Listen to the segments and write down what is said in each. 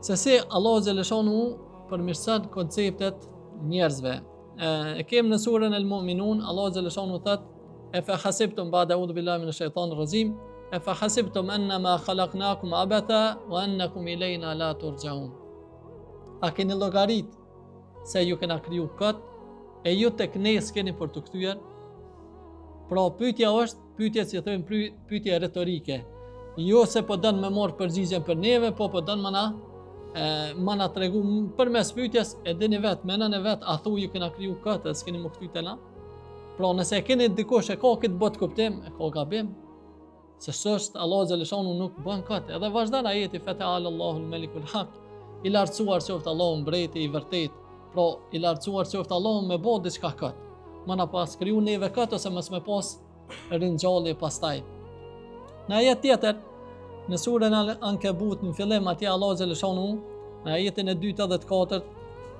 Se si Allahu xheleshanuhu përmirëson konceptet njerëzve. E, e kem në surën El Mu'minun, Allahu xheleshanuhu thot: "Efe hasibtum ba'da a'udhu billahi minash shaitanir rajim, efe hasibtum annama khalaqnakum abatha wa annakum ilayna la turja'un." A keni llogarit se ju kena kriju kot e ju tek ne s'keni për t'u kthyer? Pra pyetja është, pyetja që thojnë pyetje retorike. Jo se po don me marr përgjigjen për neve, po po don me na e, me na tregu përmes pyetjes e dini vet, menoni vet, a thu ju kena kriju kot e s'keni m'u kthy te na? Pra nëse e keni dikush e ka këtë botëkuptim, e ka gabim, Se s'është Allahu xheleshanuhu nuk bën kot. Edhe vazhdon ajeti feteala Allahul Melikul Hak. I lartësuar qoftë Allahu mbreti i vërtet. Pra i lartësuar qoftë Allahu me bo diçka kot. Me na pas kriju neve kot ose mos me pas ringjallje pastaj. Në ajet tjetër, në surën Al-Ankebut në fillim atje Allahu xheleshanuhu në ajetin e dytë dhe të katërt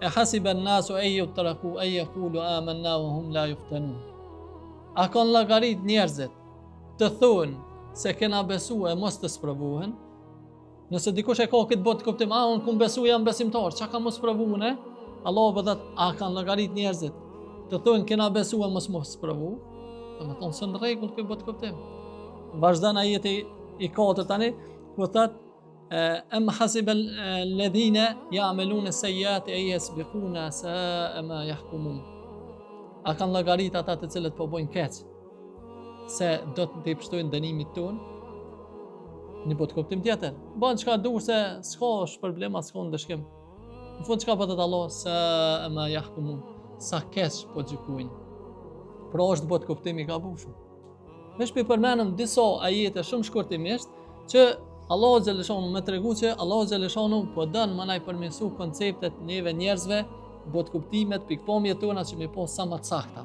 e hasiben nasu en jutraku en jekulu amenna wa hum la juftenun. A kanë llogarit njerëzit të thonë se kena besu e mos të sprovohen, nëse dikush e ka këtë botëkuptim, a unë kum besu jam besimtar, çka kam m'u sprovu une? Allahu po thotë, a kanë llogarit njerëzit, të thonë kena besu e mos m'u sprovu, domethonë s'ë në rregull ky botëkuptim. Vazhdon ajeti i katërt tani, ku thotë, Em hasibe ledhine ja'melune sejjiati en jesbikuna sae ma jahkumun. A kanë llogarit ata të cilët po bojnë keq, se do t'i pështojnë dënimit tonë? Një botëkuptim tjetër. Ban çka du se s'ka shpërblim, s'ka ndëshkim. Në fund çka po thotë Allah, sae ma jahkumun, sa keq po gjykujnë. Pra është botëkuptim i gabushëm. Veç po i përmenëm disa ajete shumë shkurtimisht që Allahu xheleshanuhu me tregu që Allahu xheleshanuhu po don me na i përmirësu konceptet neve njerëzve, botëkuptimet, pikëpamjet tona që me i pas sa më të sakta.